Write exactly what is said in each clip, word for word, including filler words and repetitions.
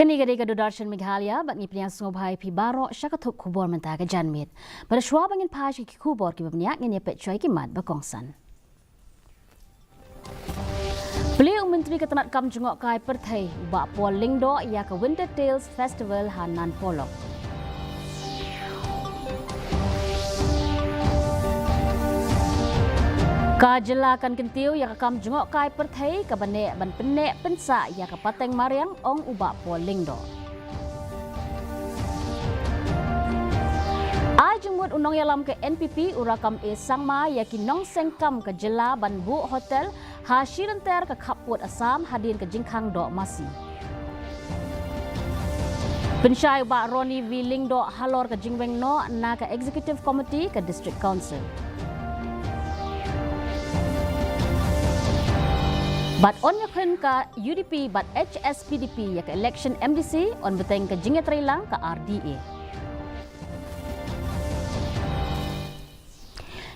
Kane ka dei ka Doordarshan Meghalaya, bad ngi pdiang sngewbha ïa phi baroh sha ka thup khubor mynta ka janmiet. Bad shuwa ba ngin phai sha ki khubor kiba bniah, ngin ïa peit shuwa ïa ki mat ba kongsan. Plie u Myntri ka tnat kam jngohkai pyrthei u Bah Paul Lyngdoh ïa ka Winter Tales Festival ha Nan Polok. Ka jylla kan kyntiew ïa ka kam jngohkai pyrthei kaba neh ban pynneh pynsah ïa ka pateng mariang, ong u Bah Paul Lyngdoh. Ai jingmut u nongïalam ka N P P u Rakkam A Sangma ïa ki nongseng kam ka jylla ban buh hotel ha shilynter ka khappud Assam hadien ka jingkhang doh masi. Pynshai u Bah Ronnie V Lyngdoh halor ka jingweng noh na ka Executive Committee ka District Council. Bad yn ïakhun ka U D P bad H S P D P ïa ka election M D C, yn bteng ka jingïatreilang ka R D A.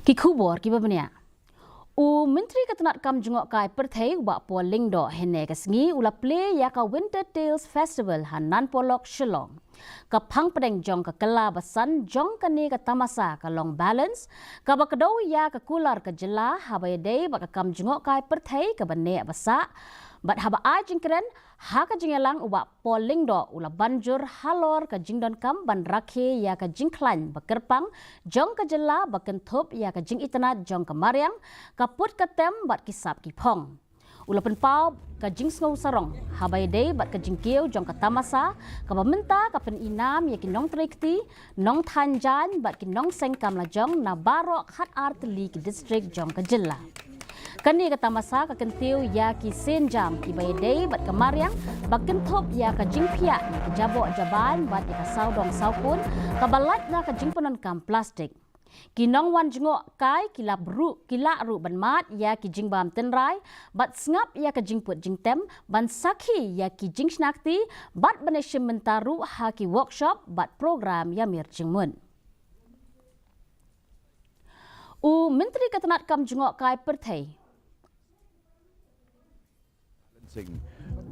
Ki khubor kiba bniah. U Myntri ka tnat kam jngohkai pyrthei u Bah Paul Lyngdoh hynne ka sngi u la plie ïa ka Winter Tales Festival ha Nan Polok, Shillong. Ka phang pdeng jong ka kylla basan jong kane ka tamasa ka long Balance, kaba kdew ïa ka kular ka jylla haba ïadei bad ka kam jngohkai pyrthei kaba neh ba sah. Bad haba ai jingkren ha ka jingïalang u Bah Paul Lyngdoh u la ban jur halor ka jingdonkam ban rakhe ïa ka jingkhlaiñ ba kyrpang jong ka jylla ba kynthup ïa ka jingitynnad jong ka mariang, ka put ka tem bad ki sap ki phong. U la pynpaw ka jingsngew sarong haba ïadei bad ka jingkiew jong ka tamasa, kaba mynta ka pyni nam ïa ki nongtrei kti, nongthaiñ jaiñ bad ki nongseng kam lajong na baroh khatar tylli ki district jong ka jylla. Kane ka tamasa ka kyntiew ïa ki sienjam kiba ïadei bad ka mariang, ba kynthup ïa ka jingphiah ïa ka jaboh jabaiñ bad ïa ka sawdong sawkun, kaba lait na ka jingpyndonkam plastik. Ki nongwan jngohkai ki lah ruh, ki lah ruh ban mad ïa ki jingbam tynrai bad sngap ïa ka jingput jingtem, ban sakhi ïa ki jingshna kti bad ban ïashim bynta ruh ha ki workshop bad program ïamir jingmut. U Myntri ka tnat kam jngohkai pyrthei balancing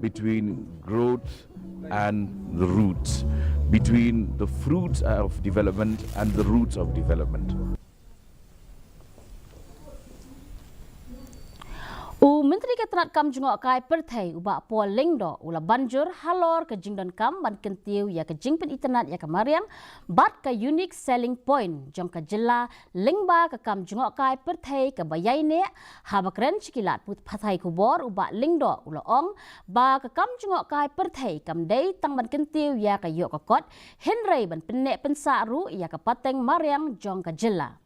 between growth and the roots, between the fruits of development and the roots of development. U Myntri ka tnat kam jngohkai pyrthei u Bah Paul Lyngdoh u la ban jur halor ka jingdonkam ban kyntiew ïa ka jingpynitynnad ïa ka mariang bad ka unique selling point jong ka jylla lyngba ka kam jngohkai pyrthei kaba ïaineh. Haba kren sha ki lad pathai khubor u Bah Lyngdoh u la ong ba ka kam jngohkai pyrthei kam dei tang ban kyntiew ïa ka ïoh ka kot, hynrei ban pynneh pynsah ruh ïa ka pateng mariang jong ka jylla.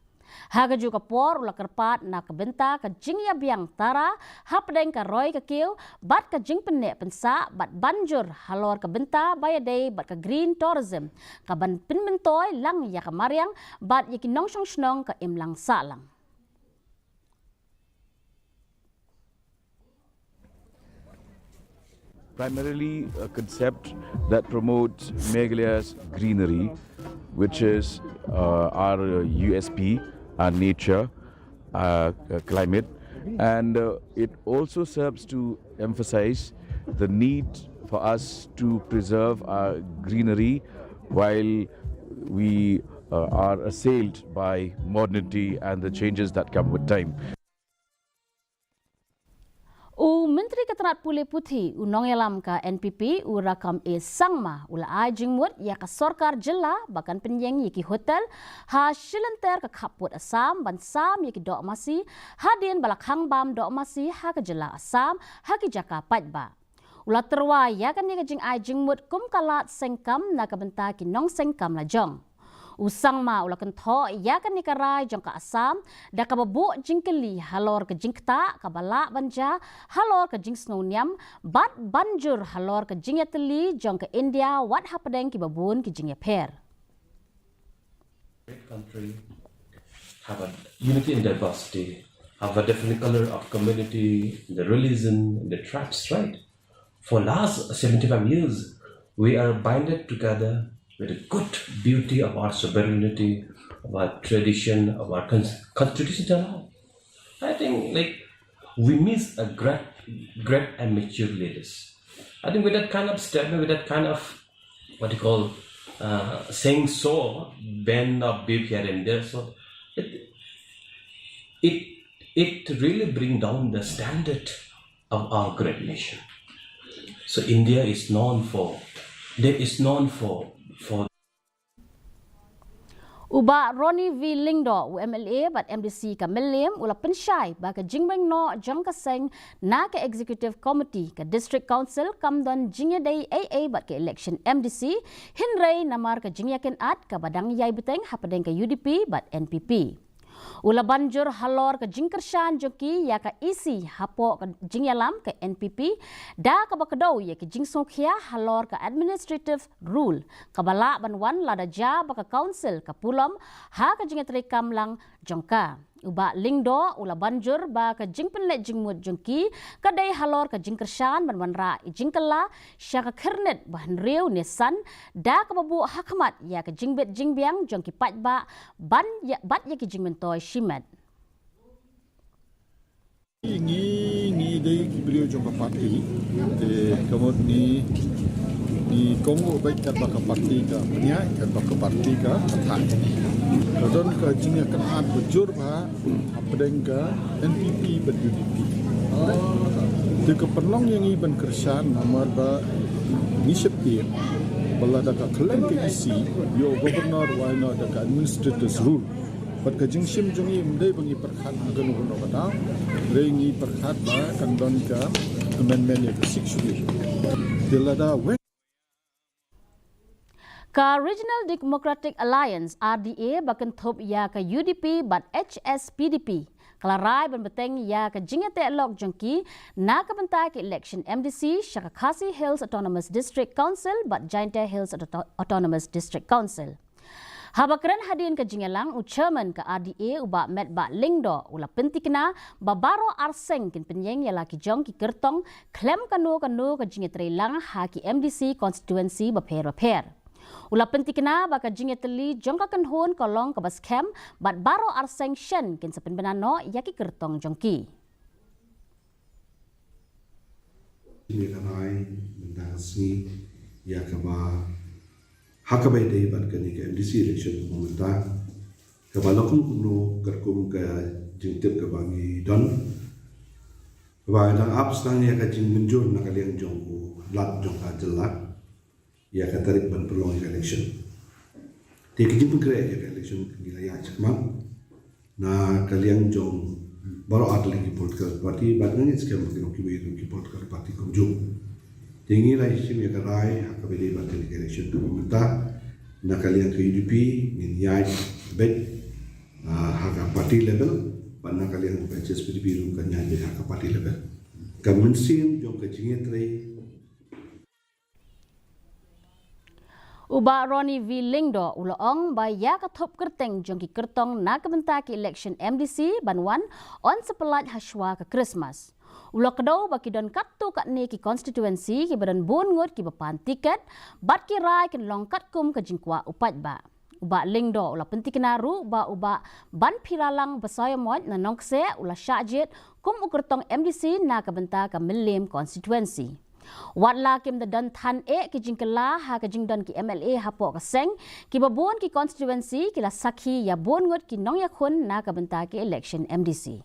Ha kajuh ka por u la kyrpad na ka bynta ka jingïabiang tara hapdeng ka roi ka kiew bad ka jingpynneh pynsah bad ban jur halor ka bynta ba ïadei bad ka green tourism, kaban pynmyntoi lang ïa ka mariang bad ïa ki nongshong shnong ka imlang sahlang. Primarily a concept that promotes Meghalaya's greenery, which is uh, our U S P, our nature, our uh, climate, and uh, it also serves to emphasize the need for us to preserve our greenery while we uh, are assailed by modernity and the changes that come with time. U Myntri ka tnat pule puthi u nongïalam ka N P P u Rakkam A Sangma u la ai jingmut ïa ka sorkar jylla ba kan pynïeng ïa ki hotel ha shilynter ka khappud Assam ban sam ïa ki doh masi hadien ba la khang bam doh masi ha ka jylla Assam ha ki jaka paidbah. U la tyrwa ïa kane ka jingai jingmut kum ka lad seng kam na ka bynta ki nongseng kam lajong. U Sangma u la kynthoh ïa kane ka rai jong ka Assam da kaba buh jingkylli halor ka jingktah kaba lah ban jia halor ka jingsngewniam bad ban jur halor ka jingïatylli jong ka India wat hapdeng kiba bun ki jingïapher. Great country, have a unity in diversity, have a different color of community, the religion, the tribes, right? For last seventy-five years, we are binded together with the good beauty of our sovereignty, of our tradition, of our cons- constitution. I think like we miss a great, great and mature leaders. I think with that kind of statement, with that kind of what you call uh, saying so, band of beep here and there, so it it it really bring down the standard of our great nation. So India is known for, there is known for for U Bah Ronnie V Lyngdoh, u M L A bad M D C ka Mylliem, u la pynshai ba ka jingbeng noh jong ka seng na ka Executive Committee ka District Council kam don jingïadei ei ei bad ka election M D C, hynrei namar ka jingïakynad kaba dang ïai bteng hapdeng ka U D P bad N P P. U la ban jur halor ka jingkyrshan jong ki ïa ka E C hapoh ka jingïalam ka N P P, da kaba kdew ïa ki jingsngewkhia halor ka administrative rule kaba lah ban wan lada jia ba ka council ka pulom ha ka jingïatreikam lang jong ka. U Bah Lyngdoh u la ban jur ba ka jingpynleit jingmut jong ki ka dei halor ka jingkyrshan ban wanrah ïa jingkylla sha ka khyrnit ba hynriew ne san, da kaba buh hakhmat ïa ka jingbit jingbiang jong ki paidbah ban ïa, bad ïa ki jingmyntoi shimet. Ngi, ngi dei ki briew jong ka party. Te ka mut ngi, ngi kohnguh beit katba ka party ka pynïaid, katba ka party ka pynthait. Ka don ka jingïakynad bajur bha hapdeng ka N P P bad U D P. Te ka pynlong ïa ngi ban kyrshan namar ba ngi sheptieng ba lada ka khlem ka E C, ïoh u Governor, why not da ka administrator's rule. Bad ka jingshim jong ngi ym dei ba ngi pyrkhat ha kano kano ka daw, hynrei ngi pyrkhat ba kan don ka amendment ïa ka Sixth Schedule. Te lada wen Ka Regional Democratic Alliance, R D A, ba kynthup ïa ka U D P bad H S P D P, ka la rai ban bteng ïa ka jingïateh lok jong ki na ka bynta ka election M D C sha ka Khasi Hills Autonomous District Council bad Jaintia Hills Auto- Autonomous District Council. Haba kren hadien ka jingïalang, u Chairman ka R D A, u Bah Metbah Lyngdoh, u la pyntikna ba baroh ar seng kin pynïeng ïa la ki jong ki kyrtong khlem kano kano ka jingïatreilang ha ki M D C constituency bapher bapher. U la pyntikna ba ka jingïatylli jong ka kynhun ka long kaba skhem bad baroh ar seng shen kin sa pynbna noh ïa ki kyrtong jong ki. Ngi ka rai mynta ka sngi ïa kaba ha kaba ïadei bad kane ka M D C election kaba mynta, kaba la kum kumno katkum ka jingtip kaba ngi don, kaba dang ap sdang ïa ka jingmynjur na ka liang jong u Lat jong ka jylla ïa ka tarik ban pynlong ïa ka election. Te ka jingpynkhreh ïa ka election ka ngi la ïaid shakhmat na ka liang jong baroh ar tylli ki political party, bad nga ngeit skhem ba ki long kiwei ki political party kumjuh. Te ngi la shim ïa ka rai ha kaba ïadei bad kane ka election kaba mynta, na ka liang ka U D P ngin ïaid beit ha ka party level, bad na ka liang ka H S P D P ruh kan ïaid beit ha ka party level. Ka mynsiem jong ka jingïatrei U Bah Ronnie V Lyngdoh u la ong ba ïa ka thup kyrteng jong ki kyrtong na ka bynta ki election M D C ban wan yn sa pyllait ha shuwa ka Krismas. U la kdew ba ki don katto katne ki constituency kiba don bun ngut kiba pan tiket bad ki rai kin long katkum ka jingkwah u paidbah. U Bah Lyngdoh u la pyntikna ruh ba u Bah Banphiralang Basaiawmoit na Nongkseh u la shah jied kum u kyrtong M D C na ka bynta ka Mylliem constituency. Wat la kim da don than eh ki jingkylla ha ka jingdon ki M L A hapoh ka seng, kiba bun ki constituency ki la sakhi ïa bun ngut ki nongïakhun na ka bynta ki election M D C.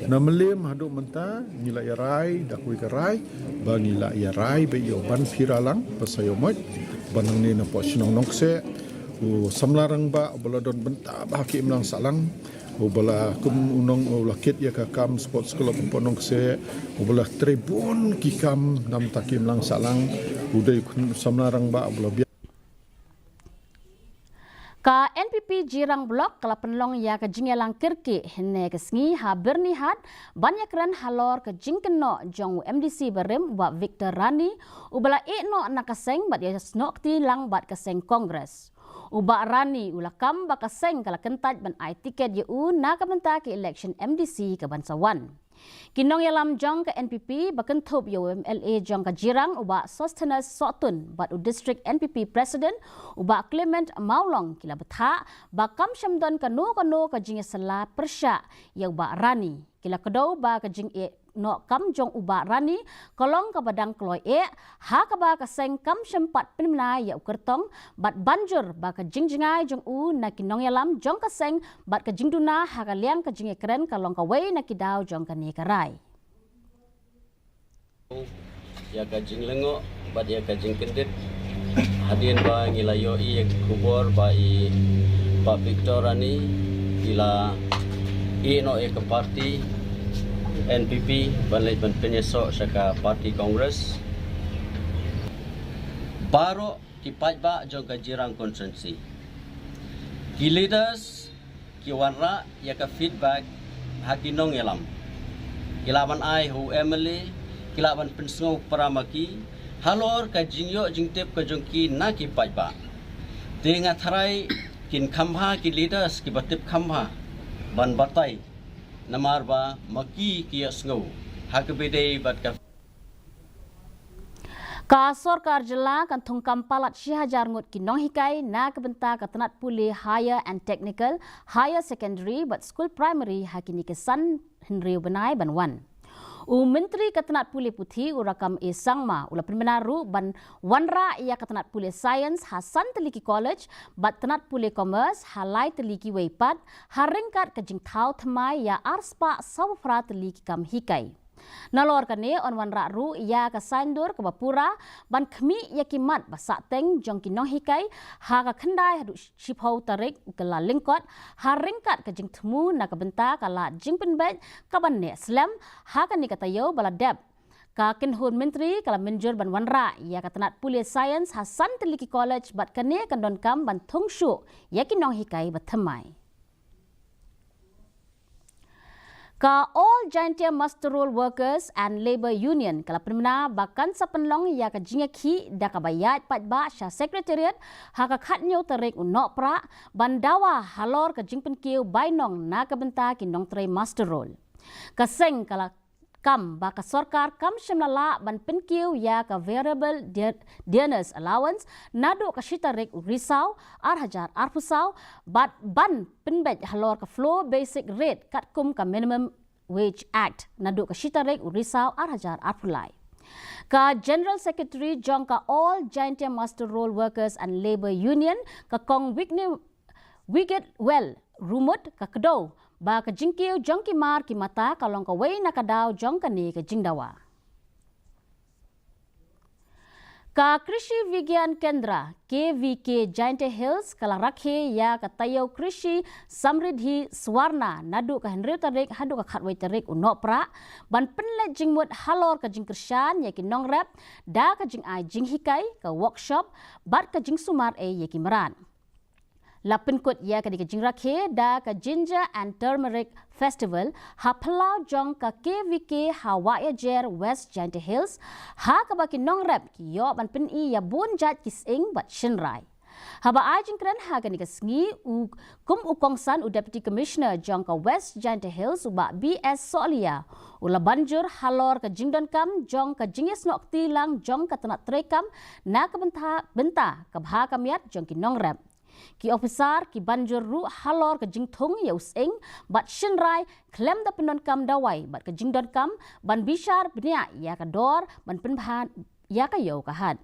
Na Mylliem haduh mynta ngi la ïa rai da kawei ka rai ba ngi la ïa rai ba ïa u Banphiralang Basaiawmoit, ba nangne na poh shnong Nongkseh, u samla rangbah uba la don bynta bha ha ki imlang sahlang, uba la kum u nong u la kit ïa ka kam sports club hapoh Nongkseh, uba la trei bun ki kam na bynta ki imlang sahlang, u dei u samla rangbah uba la biang. Ka N P P Jirang Block ka la pynlong ïa ka jingïalang kyrkieh hynne ka sngi ha Byrnihat ban ïakren halor ka jingkynnoh jong u M D C barim u Bah Victor Rani, uba la ïeh noh na ka seng bad ïasnoh kti lang bad ka seng Congress. U Bah Rani u la kam ba ka seng ka la kyntait ban ai tiket ïa u na ka bynta ka election M D C ka ban sa wan. Ki nongïalam jong ka N P P ba kynthup ïa u M L A jong ka Jirang u Bah Sosthenes Sohtun bad u District N P P President u Bah Clement Mawlong ki la bthah ba kam shym don kano kano ka jingïasylla pyrshah ïa u Bah Rani. Ki la kdew ba ka jingïeh noh kam jong u Bah Rani ka long kaba dang kloi eh, ha kaba ka seng kam shym pat pynmynai ïa u kyrtong, bad ban jur ba ka jingjngai jong u na ki nongïalam jong ka seng bad ka jingduna ha ka liang ka jingïakren ka long kawei na ki daw jong kane ka rai. Ïa ka jinglyngngoh bad ïa ka jingkyndit, hadien ba ngi la ïohi ïa ka khubor ba i Bah Victor Rani i la ïeh noh ïa ka party N P P ban leit ban pynïasoh sha ka party Congress. Baroh ki paidbah jong ka Jirang constituency, ki leaders ki wanrah ïa ka feedback ha ki nongïalam. Ki lah ban ai ha u M L A, ki lah ban pynsngew para ma ki halor ka jingïoh jingtip ka jong ki na ki paidbah. Te nga tharai kin kham bha ki leaders kiba tip kham bha ban batai, namar ba ma ki ki ïohsngew ha kaba ïadei bad ka Ka sorkar jylla kan thung kam palat shi hajar ngut ki nonghikai na ka bynta ka tnat pule Higher and Technical, Higher Secondary bad School Primary ha kine ki san hynriew bnai ban wan. U Myntri ka tnat pule puthi u Rakkam A Sangma u la pynbna ruh ban wanrah ïa ka tnat pule Science ha san tylli ki college bad tnat pule Commerce ha lai tylli kiwei pat, ha ryngkat ka jingthaw thymmai ïa arspah sawphra tylli ki kam hikai. Nalor kane yn wanrah ruh ïa ka saiñdur kaba pura ban khmih ïa ki mat ba sahteng jong ki nonghikai ha ka khyndai haduh shiphew tarik u Kyllalyngkot, ha ryngkat ka jingthmu na ka bynta ka lad jingpynbeit kaban neh slem ha kane ka taïew ba la dep. Ka kynhun myntri ka la mynjur ban wanrah ïa ka tnat pule Science ha san tylli ki college bad kane kan donkam ban thung shuh ïa ki nonghikai ba thymmai. Ka All Jaintia Muster Roll Workers and Labour Union ka la pynbna ba kan sa pynlong ïa ka jingïakhih da kaba ïaid paidbah sha Secretariat ha ka khathynñiew tarik u Nohprah ban dawa halor ka jingpynkiew bainong na ka bynta ki nongtrei muster roll. Ka seng ka la kam ba ka sorkar kam shym la lah ban pynkiew ïa ka variable de-, dearness allowance naduh ka shi tarik u Risaw ar hajar arphew saw, bad ban pynbeit halor ka floor basic rate katkum ka Minimum Wage Act naduh ka shi tarik u Risaw ar hajar arphew lai. Ka General Secretary jong ka All Jaintia Muster Roll Workers and Labour Union, ka Kong Wigne-, Wigetwell Rumut ka kdew ba ka jingkiew jong ki mar ki mata ka long kawei na ka daw jong kane ka jingdawa. Ka Krishi Vigyan Kendra, K V K, Jaintia Hills ka la rakhe ïa ka taïew Krishi Samriddhi Swarna naduh ka hynriew tarik haduh ka khatwei tarik u Nohprah ban pynleit jingmut halor ka jingkyrshan ïa ki nongrep da ka jingai jinghikai, ka workshop bad ka jingsumar ei ïa ki mrad. La pynkut ïa kane ka jingrakhe da ka Ginger and Turmeric Festival ha phyllaw jong ka K V K ha Wahiajer, West Jaintia Hills, ha kaba ki nongrep ki ïoh ban pyni ïa bun jait ki sying bad shynrai. Haba ai jingkren ha kane ka sngi, u kum u kongsan u Deputy Commissioner jong ka West Jaintia Hills u Bah B S Sohliya u la banjur halor ka jingdonkam jong ka jingïasnoh kti lang jong ka tnat treikam na ka bynta, bynta ka bha ka miat jong ki nongrep. Ki ophisar ki banjur ruh halor ka jingthung ïa u sying bad shynrai khlem da pyndonkam dawai bad ka jingdonkam ban bishar bniah ïa ka dor ban pynbha ïa ka ïew ka hat.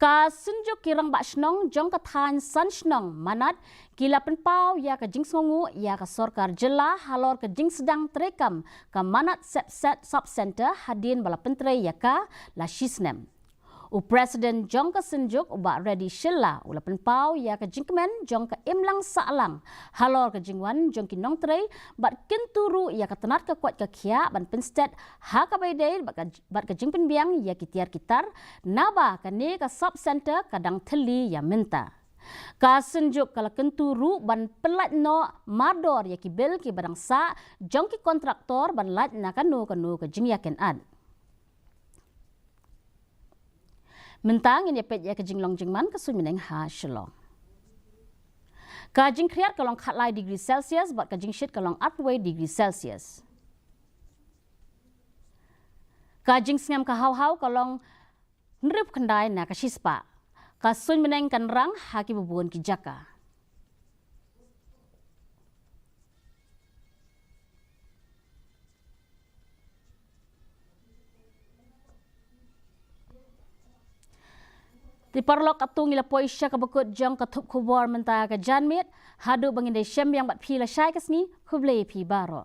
Ka Synjuk ki Rangbah Shnong jong ka thaiñ San Shnong Manad ki la pynpaw ïa ka jingsngewnguh ïa ka sorkar jylla halor ka jingsdang treikam ka Manad Sub-, Sub-, Sub Centre hadien ba la pyntrei ïa ka la shi snem. U President jong ka Synjuk u Bah Reddy Shylla u la pynpaw ïa ka jingkmen jong ka imlang sahlang halor ka jingwan jong ki nongtrei bad kyntu ruh ïa ka tnat ka koit ka khiah ban pynstet ha kaba ïadei bad ka, bad ka jingpynbiang ïa ki tiar ki tar, naba kane ka Sub Centre ka dang thylli ïa mynta. Ka Synjuk ka la kyntu ruh ban pynlait noh mardor ïa ki bill kiba dang sah jong ki kontraktor ban lait na kano kano ka jingïakynad. Mynta ngin ïa peit ïa ka jinglong jingman ka suiñ bneng ha Shillong. Ka jingkhriat ka long khatlai degree Celsius bad ka jingshit ka long arphew degree Celsius. Ka jingsngem ka hawhaw ka long hynriewphew khyndai na ka shispah. Ka suiñ bneng kan rang ha kiba bun ki jaka. Ki paralok, katto ngi la poi sha kaba kut jong ka thup khubor mynta ka janmiet. Haduh ba ngin da shem biang bad phi lashai ka sngi, khublei phi baroh.